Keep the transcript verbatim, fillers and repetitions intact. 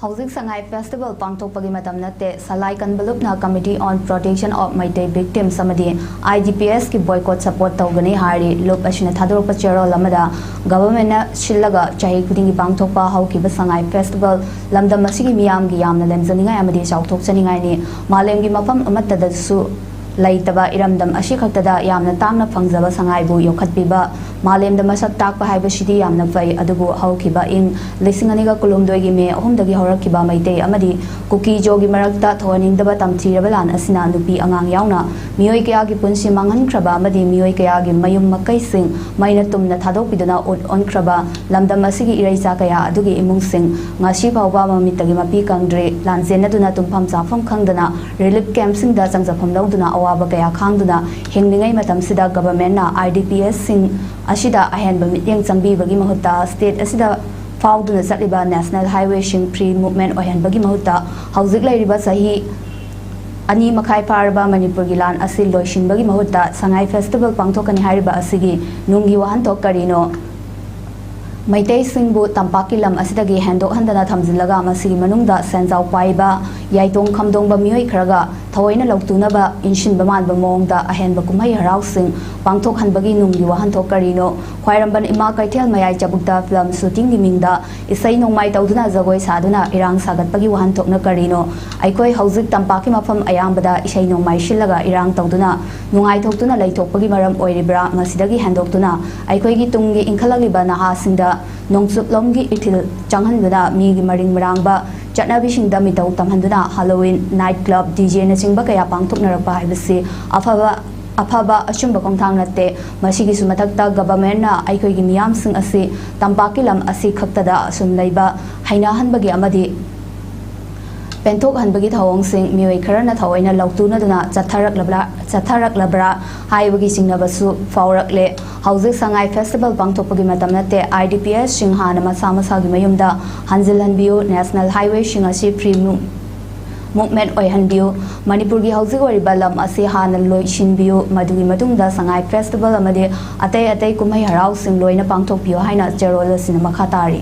ꯍꯧꯖꯤꯛ ꯁꯉꯥꯏ ꯐꯦꯁꯇꯤꯚꯦꯜ ꯄꯥꯡꯊꯣꯛꯄꯒꯤ ꯃꯇꯝ ꯅꯠꯇꯦ꯫ ꯁꯂꯥꯏ ꯀꯟꯕ ꯂꯨꯞꯅ Committee on Protection of Meitei Victims ꯑꯃꯗꯤ IDPS ꯀꯤ boycott support ꯇꯧꯒꯅꯤ ꯍꯥꯏꯔꯤ꯫ ꯂꯨꯞ ꯑꯁꯤꯅ ꯊꯥꯗꯣꯔꯛꯄ ꯆꯦꯔꯣꯜ ꯑꯃꯗ, ꯒꯚꯔꯟꯃꯦꯟꯠꯅ ꯁꯤꯜꯂꯒ ꯆꯍꯤ ꯈꯨꯗꯤꯡꯒꯤ ꯄꯥꯡꯊꯣꯛꯄ ꯍꯧꯈꯤꯕ ꯁꯉꯥꯏ ꯐꯦꯁꯇꯤꯚꯦꯜ ꯂꯝꯗꯝ ꯑꯁꯤꯒꯤ ꯃꯤꯌꯥꯝꯒꯤ ꯌꯥꯝꯅ ꯂꯦꯝꯖꯅꯤꯡꯉꯥꯏ ꯑꯃꯗꯤ ꯆꯥꯎꯊꯣꯛꯆꯅꯤꯡꯉꯥꯏꯅꯤ꯫ ꯃꯥꯂꯦꯝꯒꯤ ꯃꯐꯝ ꯑꯃꯠꯇꯗꯁꯨ ꯂꯩꯇꯕ ꯏꯔꯝꯗꯝ ꯑꯁꯤ ꯈꯛꯇꯗ ꯌꯥꯝꯅ ꯇꯥꯡꯅ ꯐꯪꯖꯕ ꯁꯉꯥꯏꯕꯨ ꯌꯣꯛꯈꯠꯄꯤꯕ, ꯃꯥꯂꯦꯝꯗ ꯃꯁꯛ ꯇꯥꯛꯄ ꯍꯥꯏꯕꯁꯤꯗꯤ ꯌꯥꯝꯅ ꯐꯩ꯫ ꯑꯗꯨꯕꯨ ꯍꯧꯈꯤꯕ ꯏꯪ ꯂꯤꯁꯤꯡ ꯑꯅꯤꯒ ꯀꯨꯟꯍꯨꯝꯗꯣꯏꯒꯤ ꯃꯦ ꯑꯍꯨꯝꯗꯒꯤ ꯍꯧꯔꯛꯈꯤꯕ ꯃꯩꯇꯩ ꯑꯃꯗꯤ ꯀꯨꯀꯤ ꯖꯣꯒꯤ ꯃꯔꯛꯇ ꯊꯣꯛꯍꯟꯅꯤꯡꯗꯕ ꯇꯝꯊꯤꯔꯕ ꯂꯥꯟ ꯑꯁꯤꯅ ꯅꯨꯄꯤ ꯑꯉꯥꯡ ꯌꯥꯎꯅ ꯃꯤꯑꯣꯏ ꯀꯌꯥꯒꯤ ꯄꯨꯟꯁꯤ ꯃꯥꯡꯍꯟꯈ꯭ꯔꯕ ꯑꯃꯗꯤ ꯃꯤꯑꯣꯏ ꯀꯌꯥꯒꯤ ꯃꯌꯨꯝ ꯃꯀꯩꯁꯤꯡ ꯃꯩꯅ ꯇꯨꯝꯅ ꯊꯥꯗꯣꯛꯄꯤꯗꯨꯅ ꯎꯠ ꯑꯣꯟꯈ꯭ꯔꯕ ꯂꯝꯗꯝ ꯑꯁꯤꯒꯤ ꯏꯔꯩꯆꯥ ꯀꯌꯥ ꯑꯗꯨꯒꯤ ꯏꯃꯨꯡꯁꯤꯡ ꯉꯁꯤ ꯐꯥꯎꯕ ꯃꯃꯤꯠꯇꯒꯤ ꯃꯄꯤ ꯀꯪꯗ꯭ꯔꯤ꯫ ꯂꯥꯟꯖꯦꯟꯅꯗꯨꯅ ꯇꯨꯝꯐꯝ ꯆꯥꯐꯝ ꯈꯪꯗꯅ relief camp ꯁꯤꯡꯗ ꯆꯪꯖꯐꯝ ꯂꯧꯗꯨꯅ ꯑꯋꯥꯕ ꯀꯌꯥ ꯈꯥꯡꯗꯨꯅ ꯍꯤꯡꯂꯤꯉꯩ ꯃꯇꯝꯁꯤꯗ ꯒꯚꯔꯟꯃꯦꯟꯠꯅ IDPS ꯁꯤꯡ ꯑꯁꯤꯗ ꯑꯍꯦꯟꯕ ꯃꯤꯠꯌꯦꯡ ꯆꯪꯕꯤꯕꯒꯤ ꯃꯍꯨꯠꯇ state ꯑꯁꯤꯗ ꯐꯥꯎꯗꯨꯅ ꯆꯠꯂꯤꯕ national highway ꯁꯤꯡ free movement ꯑꯣꯏꯍꯟꯕꯒꯤ ꯃꯍꯨꯠꯇ ꯍꯧꯖꯤꯛ ꯂꯩꯔꯤꯕ ꯆꯍꯤ ꯑꯅꯤ ꯃꯈꯥꯏ ꯐꯥꯔꯕ ꯃꯅꯤꯄꯨꯔꯒꯤ ꯂꯥꯟ ꯑꯁꯤ ꯂꯣꯏꯁꯤꯟꯕꯒꯤ ꯃꯍꯨꯠꯇ ꯁꯉꯥꯏ ꯐꯦꯁꯇꯤꯚꯦꯜ ꯄꯥꯡꯊꯣꯛꯀꯅꯤ ꯍꯥꯏꯔꯤꯕ ꯑꯁꯤꯒꯤ ꯅꯨꯡꯒꯤ ꯋꯥꯍꯟꯊꯣꯛ ꯀꯔꯤꯅꯣ? ꯃꯩꯇꯩꯁꯤꯡꯕꯨ ꯇꯝꯄꯥꯛꯀꯤ ꯂꯝ ꯑꯁꯤꯗꯒꯤ ꯍꯦꯟꯗꯣꯛꯍꯟꯗꯅ ꯊꯝꯖꯤꯜꯂꯒ ꯃꯁꯤꯒꯤ ꯃꯅꯨꯡꯗ ꯁꯦꯟꯖꯥꯎ ꯄꯥꯏꯕ, ꯌꯥꯏꯇꯣꯡ ꯈꯝꯗꯣꯡꯕ ꯃꯤꯑꯣꯏ ꯈꯔꯒ ꯊꯑꯣꯏꯅ ꯂꯧꯇꯨꯅꯕ ꯏꯟꯁꯤꯟꯕ ꯃꯥꯟꯕ ꯃꯑꯣꯡꯗ ꯑꯍꯦꯟꯕ ꯀꯨꯝꯍꯩ ꯍꯔꯥꯎꯁꯤꯡ ꯄꯥꯡꯊꯣꯛꯍꯟꯕꯒꯤ ꯅꯨꯡꯒꯤ ꯋꯥꯍꯟꯊꯣꯛ ꯀꯔꯤꯅꯣ? ꯈ꯭ꯋꯥꯏꯔꯝꯕꯟ ꯏꯃꯥ ꯀꯩꯊꯦꯜ ꯃꯌꯥꯏ ꯆꯕꯨꯛꯇ film shooting ꯒꯤ ꯃꯤꯡꯗ ꯏꯁꯩ ꯅꯣꯡꯃꯥꯏ ꯇꯧꯗꯨꯅ ꯖꯒꯣꯏ ꯁꯥꯗꯨꯅ ꯏꯔꯥꯡ ꯁꯥꯒꯠꯄꯒꯤ ꯋꯥꯍꯟꯊꯣꯛꯅ ꯀꯔꯤꯅꯣ? ꯑꯩꯈꯣꯏ ꯍꯧꯖꯤꯛ ꯇꯝꯄꯥꯛꯀꯤ ꯃꯐꯝ ꯑꯌꯥꯝꯕꯗ ꯏꯁꯩ ꯅꯣꯡꯃꯥꯏ ꯁꯤꯜꯂꯒ ꯏꯔꯥꯡ ꯇꯧꯗꯨꯅ ꯅꯨꯡꯉꯥꯏꯊꯣꯛꯇꯨꯅ ꯂꯩꯊꯣꯛꯄꯒꯤ ꯃꯔꯝ ꯑꯣꯏꯔꯤꯕ꯭ꯔꯥ? ꯃꯁꯤꯗꯒꯤ ꯍꯦꯟꯗꯣꯛꯇꯨꯅ ꯑꯩꯈꯣꯏꯒꯤ ꯇꯨꯡꯒꯤ ꯏꯟꯈꯠꯂꯛꯂꯤꯕ ꯅꯍꯥꯁꯤꯡꯗ ꯅꯣꯡꯆꯨꯞꯂꯣꯝꯒꯤ ꯏꯊꯤꯜ ꯆꯪꯍꯟꯗꯨꯅ ꯃꯤꯒꯤ ꯃꯔꯤꯡ ꯃꯔꯥꯡꯕ ꯆꯠꯅꯕꯤꯁꯤꯡꯗ ꯃꯤꯇꯧ ꯇꯝꯍꯟꯗꯨꯅ Halloween, night club, DJ ꯅꯆꯤꯡꯕ ꯀꯌꯥ ꯄꯥꯡꯊꯣꯛꯅꯔꯛꯄ ꯍꯥꯏꯕꯁꯤ ꯑꯐꯕ, ꯑꯐꯕ ꯑꯆꯨꯝꯕ ꯈꯣꯡꯊꯥꯡ ꯅꯠꯇꯦ꯫ ꯃꯁꯤꯒꯤꯁꯨ ꯃꯊꯛꯇ ꯒꯚꯔꯟꯃꯦꯟꯠꯅ ꯑꯩꯈꯣꯏꯒꯤ ꯃꯤꯌꯥꯝꯁꯤꯡ ꯑꯁꯤ ꯇꯝꯄꯥꯛꯀꯤ ꯂꯝ ꯑꯁꯤ ꯈꯛꯇꯗ ꯑꯁꯨꯝ ꯂꯩꯕ ꯍꯩꯅꯍꯟꯕꯒꯤ ꯑꯃꯗꯤ ꯄꯦꯟꯊꯣꯛꯍꯟꯕꯒꯤ ꯊꯧꯑꯣꯡꯁꯤꯡ ꯃꯤꯑꯣꯏ ꯈꯔꯅ ꯊꯑꯣꯏꯅ ꯂꯧꯇꯨꯅꯗꯨꯅ ꯆꯠꯊꯔꯛꯂꯕ꯭ꯔꯥ, ꯆꯠꯊꯔꯛꯂꯕ꯭ꯔꯥ ꯍꯥꯏꯕꯒꯤ ꯆꯤꯡꯅꯕꯁꯨ ꯐꯥꯎꯔꯛꯂꯦ꯫ ꯍꯧꯖꯤꯛ ꯁꯉꯥꯏ ꯐꯦꯁꯇꯤꯚꯦꯜ ꯄꯥꯡꯊꯣꯛꯄꯒꯤ ꯃꯇꯝ ꯅꯠꯇꯦ꯫ IDPS ꯁꯤꯡ ꯍꯥꯟꯅ ꯃꯁꯥ ꯃꯁꯥꯒꯤ ꯃꯌꯨꯝꯗ ꯍꯟꯖꯤꯜꯍꯟꯕꯤꯌꯨ꯫ National highway ꯁꯤꯡ ꯑꯁꯤ free mo-, movement ꯑꯣꯏꯍꯟꯕꯤꯌꯨ꯫ ꯃꯅꯤꯄꯨꯔꯒꯤ ꯍꯧꯖꯤꯛ ꯑꯣꯏꯔꯤꯕ ꯂꯝ ꯑꯁꯤ ꯍꯥꯟꯅ ꯂꯣꯏꯁꯤꯟꯕꯤꯌꯨ꯫ ꯃꯗꯨꯒꯤ ꯃꯇꯨꯡꯗ ꯁꯉꯥꯏ ꯐꯦꯁꯇꯤꯚꯦꯜ ꯑꯃꯗꯤ ꯑꯇꯩ ꯑꯇꯩ ꯀꯨꯝꯍꯩ ꯍꯔꯥꯎꯁꯤꯡ ꯂꯣꯏꯅ ꯄꯥꯡꯊꯣꯛꯄꯤꯌꯨ ꯍꯥꯏꯅ ꯆꯦꯔꯣꯜ ꯑꯁꯤꯅ ꯃꯈꯥ ꯇꯥꯔꯤ꯫